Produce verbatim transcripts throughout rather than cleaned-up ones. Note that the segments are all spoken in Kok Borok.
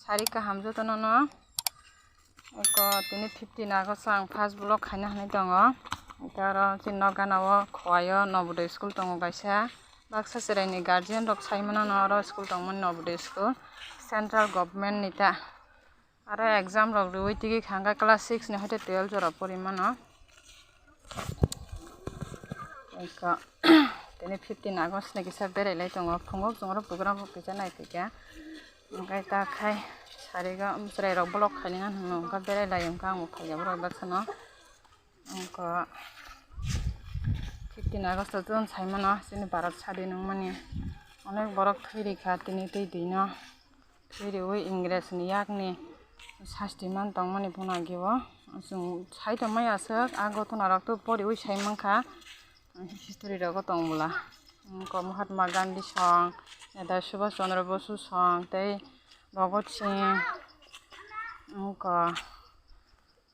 Sari kaham jotono no. Eko tini fifteen August o ang first vlog khaina hinwi tongo. Eko aro chini nok gana o Khowai o Nobodoy school tongo kaisa. Baksa chwraini guardian rok sai mano no oro school tongmani Nobodoy school. Central government ni ta. Aro exam rok riwi tigi kha hwnkhe class six ni hoite twelve jora pori mano. Eko tini fifteen August ni kisa berai lai tongo. Phungo chwng oro program rok kisa nai phaikha. Hwnkhe ta khai sari o chwrai rok vlog khaina hwnwi hwnkhe berai lai hwnkhe ang bo phaikha borok baksa no. Hwnkhe fifteen August o chwng sai mano chini Bharat sadin wngmani. Onek borok thwi rikha tini twi dino. Thwi riwi Ingres ni yak ni sasti man tongmani phano agi o. Chwng sai tongmani aswk a ghotona rok to poriwi sai mankha. History rogo tong bwla. Wngkha Mahatma Gandhi song, Netaji Subhash Chandra Bosu song, tei Bhagat Singh, wngkha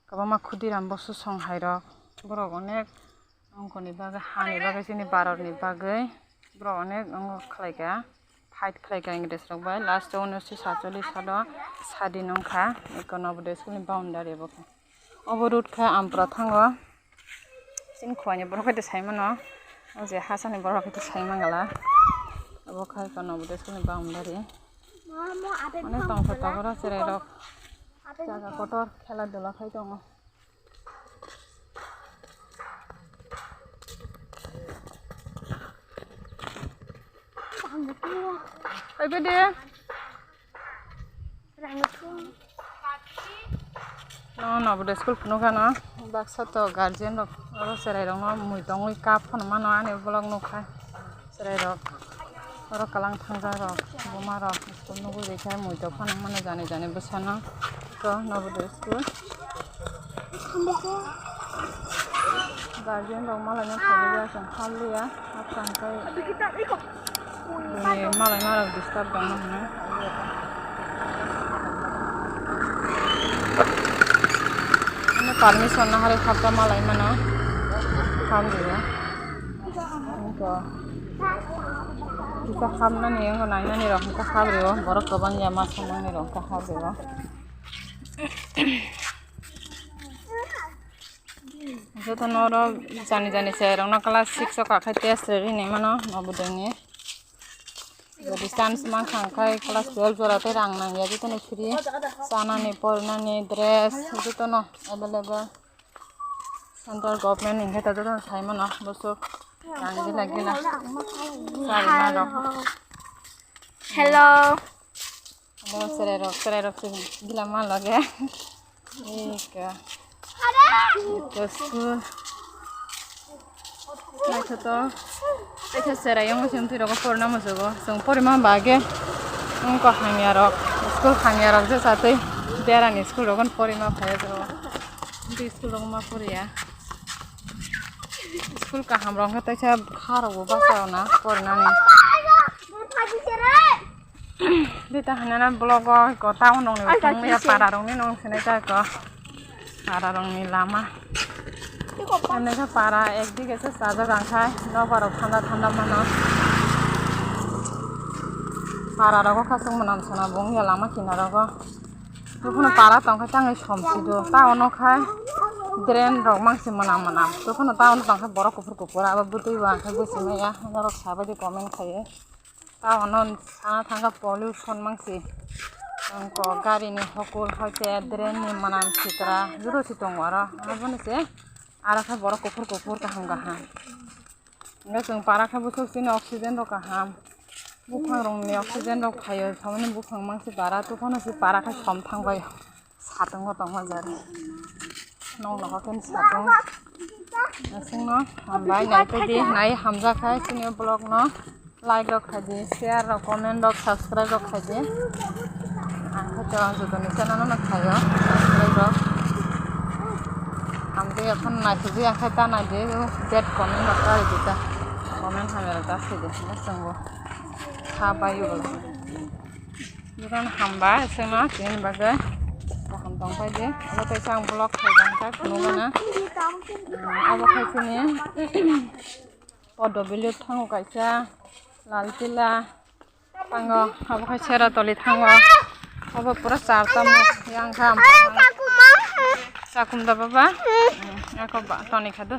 kwbangma Khudiram Bosu song hai rok. Borok onek wngkha ni bagwi, hani bagwi, chini Bharat ni bagwi borok onek wngkha khlai kha. Fight khlai kha Ingres rok bai. Last o unisho satchollish salo sadin wngkha, eko Nobodoy school ni boundary bo khe. Obo road khe Ampra thango. Chini Khowai ni borok khe sai mano. O je hasani borok khe sai mangala. Obo khe eko Nobodoy school ni boundary. Onek tongthok tongthok chwrai rok. Jaga kotor khela dula khai tongo. Oibede. No, Nobodoy school phunukha no. Baksa to guardian rok oro chwrai rok no mui tongwi cup phano mano ani vlog nukha. Chwrai rok oro kwlang thangjak rok buma rok school nugwi rikha mui tong phano mano jani jani bwsano. Eko Nobodoy school. Guardian rok malaina phailiya chwng hapya. Hapkha hwnkhe bini malaima rok disturb tongma hwnwi. Bini permission nahari hapkha malaimano. Hamliya. Hwnkhe kisa hapnani wngkha nainani rok hwnkhe haprio. Borok kwbangya ma sanani rok hwnkhe haprio. Jotono oro jani jani chwrai rokno class six o kakhai test rinwi mano Nobodoy ni. Jodi chance mankha hwnkhe class twelve jora tei rang nangya jotono free. Chanani, porinani, dress jotono available. Central government ni hwnkhe ta jotono sai mano bwswk rang gila gila. Hello. Hello. Abo chwrai rok, chwrai rok se gila ma loge. Eka. Eko school. Naithotok. Kaisa chwrai wngwi se twi rogo porna muchugo. Chwng porima bagwi wngkha hamya rok. School hamya rok je chatwi derani school rogo porima phaiya jero. Twi school rogo ma poriya. School kaham rok wngkha taisa kha rok bo bachao na porinani. Dita hanana vlog o ko town rok ni tongya para rok ni nong sinai ta ko para rok ni lama. Ani khe para ek dige se chajak ang khai nokbar rok thanda thanda mano. Para rogo khasuk mwnam sana bo wngya lama kinaro go. Buphano para tong khe tangwi somsi do. Town o khai drain rok mangsi mwnam mwnam. Buphano town o tong khe borok kuphur kuphur abo bwtwi bo ang khe bwswi maya norok sabai di comment khaiwi. Town o sana thangkha pollution mangsi. Ang ko gari ni hokol hoite drain ni mwnam sitra joto si tongo aro. Aboni se aro khe borok kuphur kuphur kaham kaham. Hingke chwng para khe bwswk chini oxygen rok kaham. Buphang rokni oxygen rok phaio, tamani buphang mangsi para, tufano se para khe som thang bai. Satung o tongma jari. Nong nogo khe satung. Aswkno hambai nai tei di, nai hamjak khai chini vlog no. Like rok khai di, share rok, comment rok, subscribe rok khai di. Ang khe to ang jotoni channel no khaio, subscribe rok. Ang tei ekhon naisugwi ang khe ta nai di, bad comment rok ta ri di ta. Comment hamya rok ta se di, na chwngbo kha bai o. Jotono hambai, aswkno tini bagwi kaham tong phai di. Abo tei sa ang vlog khai di, ang khe phunukgana. Abo khai sini. Poddo Valley thango kaisa, Lal Killa thango, abo khai Seratoli thango, Obo pura char tamo yang kha. Chakum da baba. Ako ba toni khadu.